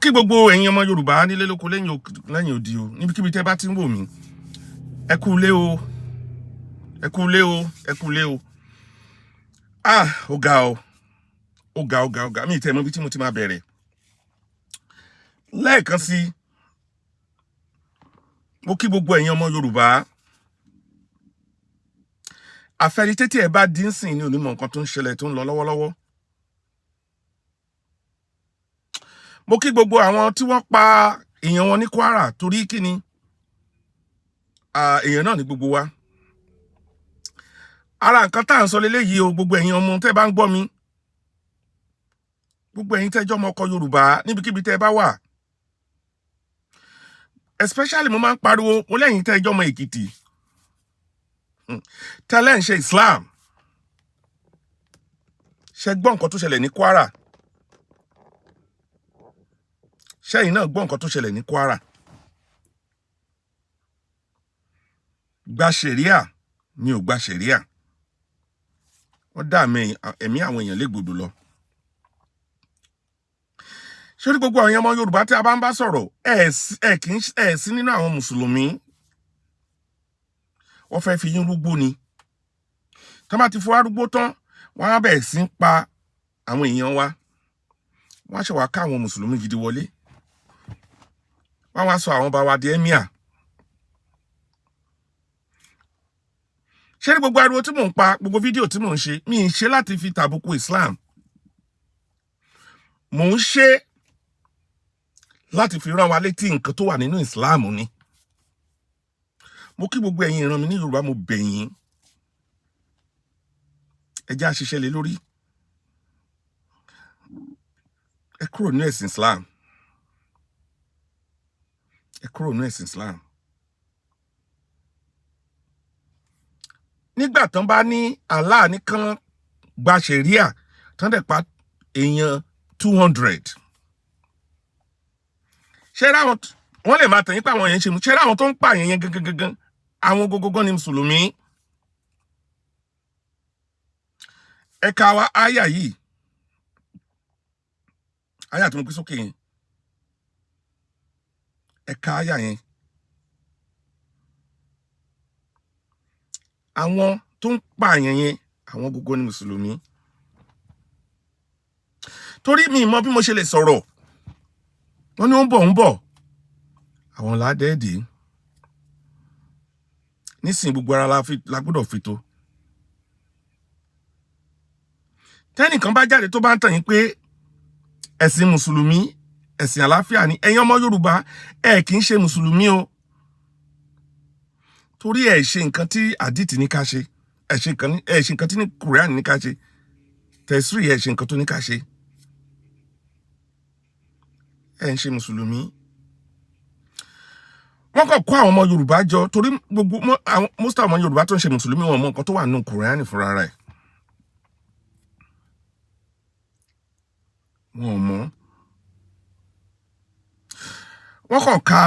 Kí gbogbo ẹ̀yin ọmọ Yorùbá nílé lóko, lẹ́yìn odi o, níbikíbi tẹ́ bá ti ń wò mí, ẹ kú ilé o, ẹ kú ilé o, ẹ kú ilé o. Ah, ó ga o, ó ga, ó ga, ó ga. Mi ì tẹ́ mọ̀ ibi tí mo ti máa bẹ̀rẹ̀. Lẹ́ẹ̀kan sí, mo kí gbogbo ẹ̀yin ọmọ Yorùbá. Àfẹnitétí ẹ bá dín sìn ní onímọ̀ nǹkan tó ń ṣẹlẹ̀, tó ń lọ lọ́wọ́lọ́wọ́. Mo kí gbogbo àwọn tí wọ́n pa èèyàn wọn ní Kwara. Torí kí ni? Èèyàn náà ní gbogbo wa. Ara nǹkan tá à ń sọ leléyìí o. Gbogbo ẹ̀yin ọmọ tẹ́ bá ń gbọ́ mi, gbogbo ẹ̀yin tẹ́jọ́ ọmọ ọkọ Yorùbá níbikíbi tẹ́ bá wà, especially mo máa ń pariwo mo lẹ́yìn tẹ́jọ́ ọmọ Èkìtì tẹ́lẹ̀ ń ṣe Islam, ṣe gbọ́ nǹkan tó ṣẹlẹ̀ ní Kwara? Ṣẹ́yìn náà gbọ́ nǹkan tó ṣẹlẹ̀ ní Kwara? Gba ṣẹ̀ríà mi ò gba ṣẹ̀ríà, wọ́n dá ẹ̀mí àwọn èèyàn légbodò lọ. Sórí gbogbo àwọn ọmọ Yorùbá tí a bá ń bá sọ̀rọ̀, ẹ kì í ẹ sí nínú àwọn mùsùlùmí. Wọ́n fẹ́ fi yín rúgbó ni. Tí wọ́n bá ti fún arúgbó tán, wọ́n á bẹ̀rẹ̀ sí ń pa àwọn èèyàn wa. Wọ́n á ṣe wá ká àwọn mùsùlùmí gidi wọlé, wọ́n á wá sọ àwọn bá wa di emir. Ṣé ní gbogbo ariwo tí mò ń pa, gbogbo fídíò tí mò ń ṣe, mi ń ṣe láti fi tàbùkù Islam. Mò ń ṣe láti fi rán wa létí nǹkan tó wà nínú Islam ni. Mo kí gbogbo ẹ̀yin ìran mi ní Yorùbá, mo bẹ̀ yín, ẹ jẹ́ á ṣiṣẹ́ lé lórí. Ẹ kúrò ní ẹ̀sìn Islam, ẹ kúrò ní ẹ̀sìn Islam. Nígbà tán bá ní Allah nìkan gba ṣẹ̀ríà tán dẹ̀ pa èèyàn 200, ṣé ráwọn wọ́n lè máa tẹ̀yìn pé àwọn yẹn ń ṣe mú? Ṣé ráwọn tó ń pààyàn yẹn gangan gangan, àwọn gógógó ni mùsùlùmí? Ẹ̀ka wa áyà yìí, áyà tó ń pín sókè yẹn, ẹ̀ka áyà yẹn, àwọn tó ń pààyàn yẹn, àwọn gógó ni mùsùlùmí. Torí mi mọ bí mo ṣe lè sọ̀rọ̀. Wọ́n ní ó ń bọ̀, ń bọ̀, àwọn ládẹ́ẹ̀dì nísìnyí. Gbogbo ara la gbọ́dọ̀ fi tó. Tẹ́nìkan bá jáde tó bá ń tàn yín pé ẹ̀sìn mùsùlùmí ẹ̀sìn àlàáfíà ni, ẹ̀yin ọmọ Yorùbá, ẹ̀ kì í ṣe mùsùlùmí o, torí ẹ̀ ṣe nǹkan tí àdìtì ní ká ṣe, ẹ̀ ṣe nǹkan tí ní Kùránì ní ká ṣe, tẹ̀sírì, ẹ̀ ṣe nǹkan tó ní ká ṣe. Ẹ̀ ń ṣe mùsùlùmí. Wọ́n kàn kó àwọn ọmọ Yorùbá jọ, torí gbogbo most àwọn Yorùbá tó ń ṣe mùsùlùmí, wọn mọ nǹkan tó wà nínú Kùránì fúnra rẹ̀, wọn ò mọ̀. Wọ́n kàn ka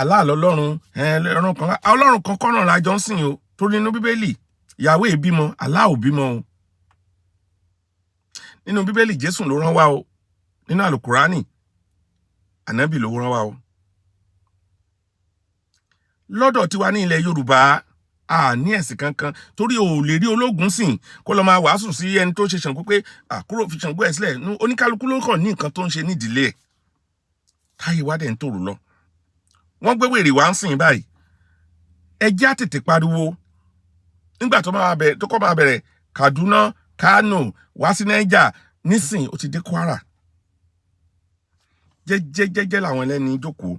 Allah lọ́lọ́run, ọlọ́run kan, ọlọ́run kan kọ́ náà la jọ ń sìn o. Torí nínú Bíbélì, Yahweh bímọ, Allah ò bímọ o. Nínú Bíbélì, Jésù ló rán wá o. Nínú Àlùkùránì, Ànábì ló rán wá o. Lọ́dọ̀ tiwa ní ilẹ̀ Yorùbá, a ní ẹ̀sìn kankan, torí o ò lè rí ológun sìn kó lọ máa wàásù sí ẹni tó ṣe Ṣàngó pé àkúrò fi Ṣàngó ẹ̀ sílẹ̀. Oníkálukú ló kàn ní nǹkan tó ń ṣe nídìílé ẹ̀. Táyé wá dẹ̀ ń tòrò lọ, wọ́n gbé wèrè wá ń sìn báyìí. Ẹ jẹ́ á tètè pariwo nígbà tó máa bẹ̀rẹ̀, tó kọ́ máa bẹ̀rẹ̀ Kaduna, Kano, wá sí Niger, nísìn ó ti dé Kwara. Jẹ́jẹ́jẹ́jẹ́ làwọn ẹlẹ́ni jókòó.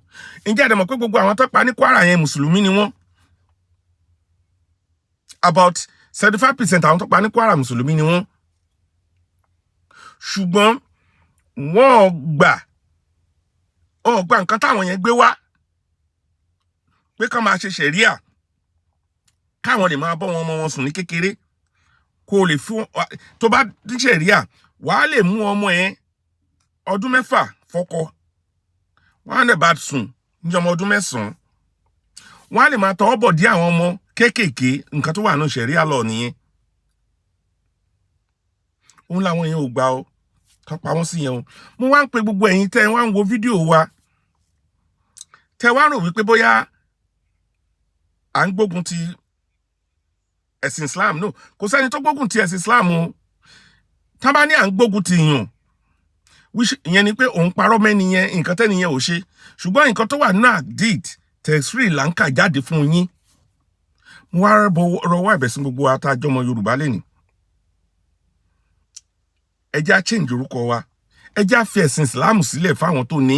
Ǹjẹ́ ẹ dẹ̀ mọ̀ pé gbogbo àwọn tó pa ní Kwara yẹn, mùsùlùmí ni wọ́n? About 75% àwọn tó pa ní Kwara, mùsùlùmí ni wọ́n. Ṣùgbọ́n wọ́n gbà nǹkan táwọn yẹn gbé wá pé kán máa ṣe ṣẹ̀ríà, káwọn lè máa bọ́ wọn ọmọ wọn sùn ní kékeré. Kó o lè fún tó bá ní ṣẹ̀ríà, wàá lè mú ọmọ ẹ ọdún 6 fọ́kọ, wọ́n á lè bá sùn ní ọmọ ọdún 9, wọ́n á lè máa tọwọ́ bọ̀ dí àwọn ọmọ kéékèèké. Nǹkan tó wà nù ṣẹ̀ríà lọ nìyẹn. Òun làwọn èèyàn ò gbà o. Tán pa wọ́n sí yẹn o. Mo wá ń pe gbogbo ẹ̀yin tẹ́ ẹ wá ń wo fídíò wa, tẹ́ wá rò wípé bóyá à ń gbógun ti ẹ̀sìn Islam. No, kò sẹ́ni tó gbógun ti ẹ̀sìn Islam o. Tá bá ní à ń gbógun ti yàn, ìyẹn ni pé òun parọ́ mẹ́ni yẹn, nǹkan tẹ́ni yẹn ò ṣe. Ṣùgbọ́n nǹkan tó wà nínú hadith tẹ̀sírì là ń kà jáde fún yín. Mo wá rọwọ́ ẹ̀bẹ̀ sí gbogbo atájọ́mọ Yorùbá lẹ́nìí. Ẹ jẹ́ á change orúkọ wa. Ẹ jẹ́ á fi ẹ̀sìn Islam sílẹ̀ fáwọn tó ní.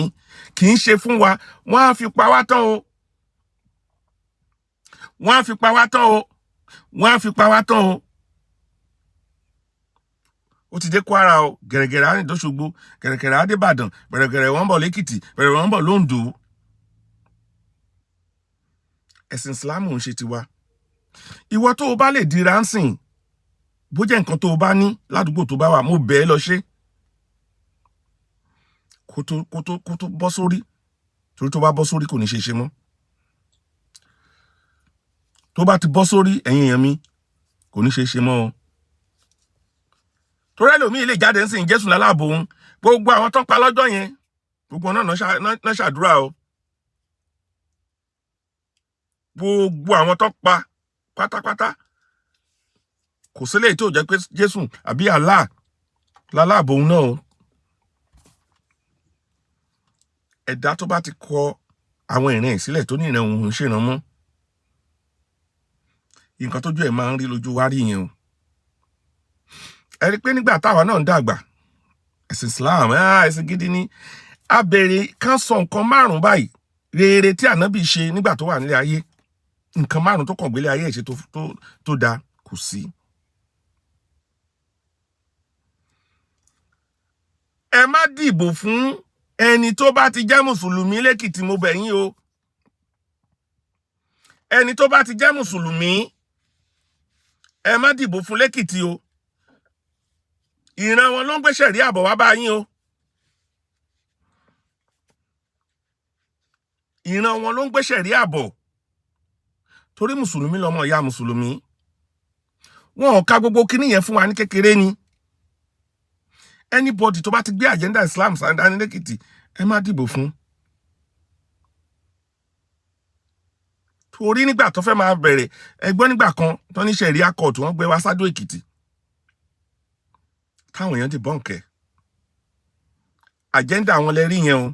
Kì í ṣe fún wa. Wọ́n á fi pa wá tán o, wọ́n á fi pa wá tán o, wọ́n á fi pa wá tán o. Ó ti dé Kwara o, gẹ̀rẹ́gẹ̀rẹ́ á ní dóṣogbo, gẹ̀rẹ́gẹ̀rẹ́ á dé Ìbàdàn, gẹ̀rẹ́gẹ̀rẹ́ wọ́n ń bọ̀ lẹ́kìtì, gẹ̀rẹ́gẹ̀rẹ́ wọ́n ń bọ̀ lóńdó. Ẹ̀sìn Islam ń ṣe tiwa. Ìwọ tó o bá lè dira ń sìn, bó jẹ́ nǹkan tó o bá ní ládùúgbò tó bá wà, mo bẹ̀ ẹ́, lọ ṣe kó tó bọ́ sórí, torí tó bá bọ́ sórí, kò ní ṣe é ṣe mọ́. Tó bá ti bọ́ sórí, ẹ̀yin èèyàn mi, kò ní ṣe é ṣe mọ́ o. Torí ẹlòmíì lè jáde ń sìn, Jésù lálábò òun. Gbogbo àwọn tó ń pa lọ́jọ́ yẹn, gbogbo náà náà ṣàdúrà o. Gbogbo àwọn tó pa pátápátá, kò sílẹ̀ tó jẹ́ pé Jésù àbí Allah lálábò òun náà o. Ẹ̀dá tó bá ti kọ àwọn ìran ẹ̀ sílẹ̀, tó ní ìran òun ń ṣèràn mọ́, nǹkan tójú ẹ̀ máa ń rí lójú wá rí yẹn o. Ẹ rí i pé nígbà táwa náà ń dàgbà, ẹ̀sìn Islam, ẹ̀sìn gidi ni. A béèrè kán sọ nǹkan márùn-ún báyìí rere tí Ànábì ṣe nígbà tó wà nílé ayé, nǹkan márùn-ún tó kàn gbélé ayé ẹ̀ ṣe tó dáa, kò sí. Ẹ má dìbò fún ẹni tó bá ti jẹ́ mùsùlùmí lẹ́kìtì, mo bẹ̀ yín o. Ẹni tó bá ti jẹ́ mùsùlùmí, ẹ má dìbò fún lẹ́kìtì o. Ìran wọn ló ń gbé ṣẹ̀rí àbọ̀ wá bá yín o. Ìran wọn ló ń gbé ṣẹ̀rí àbọ̀, torí mùsùlùmí lọmọ ìyá mùsùlùmí. Wọn ò ka gbogbo kíní yẹn fún wa ní kékeré ni. Anybody tó bá ti gbé agenda Islam dání lẹ́kìtì, ẹ má dìbò fún. Torí nígbà tó fẹ́ máa bẹ̀rẹ̀ ẹgbọ́n, nígbà kan tó ní ṣẹ̀ríà kóòtù, wọ́n gbé wá sádó Èkìtì, táwọn èèyàn ti bọ́ǹkẹ́ agenda àwọn lẹ́rí yẹn o.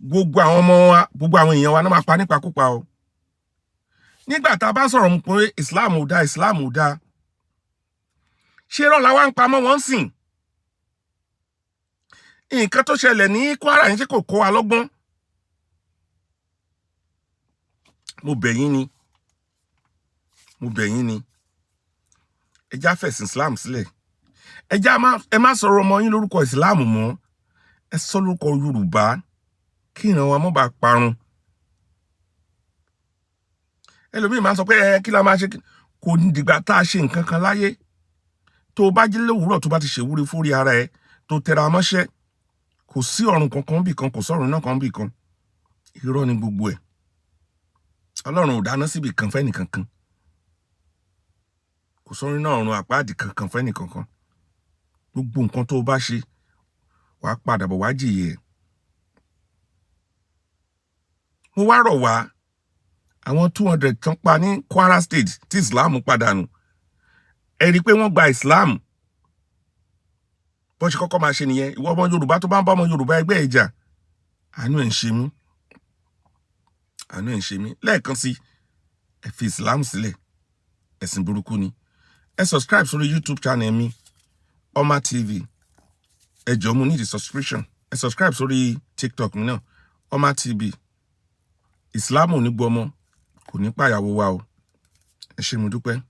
Gbogbo àwọn ọmọ wa, gbogbo àwọn èèyàn wa náà máa pa nípakúpa o. Nígbà tá a bá sọ̀rọ̀ pé Islam ò dáa, Islam ò dáa, ṣé rọ́lá wa ń pamọ́ wọ́n sìn? Nǹkan tó ṣẹlẹ̀ ní Kwara yẹn, ṣé kò kó wa lọ́gbọ́n? Mo bẹ̀ yín ni, mo bẹ̀ yín ni, ẹ já fẹ̀sìn Islam sílẹ̀. Ẹ já ẹ má sọ̀rọ̀ ọmọ yín lórúkọ Islam mọ́. Ẹ sọ lórúkọ Yorùbá, kí ìran wa má bàa parun. Ẹlòmíì máa ń sọ pé ẹ kí la máa ṣe. Kò ní dìgbà tá a ṣe nǹkan kan láyé. Tó o bá jí lówùúrọ̀, tó bá ti ṣèwúre fórí ara ẹ, tó tẹra mọ́ṣẹ́, kò sí ọ̀run kankan bì kan, kò sọ̀run náà kan bì kan. Irọ́ ni gbogbo ẹ̀. Ọlọ́run ò dáná síbì kan fẹ́nì kankan. Kò sọ́run náà, ọ̀run àpáàdì kankan fẹ́nì kankan. Gbogbo nǹkan tó o bá ṣe, wàá padà bọ̀ wá jìyẹ ẹ̀. Mo wá rọ̀ wá, àwọn 200 tán pa ní Kwara State tí Islam padà nù, ẹ rí i pé wọ́n gba Islam. Bọ́n ṣe kọ́kọ́ máa ṣe nìyẹn. Ìwọ ọmọ Yorùbá tó bá ń bá ọmọ Yorùbá ẹgbẹ́ ẹ̀ jà, àánú ẹ̀ ń ṣe mí, àánú ẹ̀ ń ṣe mí. Lẹ́ẹ̀kan sí, ẹ fi Islam sílẹ̀, ẹ̀sìn burúkú ni. Ẹ subscribe sórí YouTube channel mi, Oma TV. Ẹ jọ̀ọ́, mo need the subscription. Ẹ subscribe sórí TikTok mi náà, Oma TV. Islam ò ní gbọmọ, kò ní pàyàwó wa o. Ẹ ṣé, mo dúpẹ́.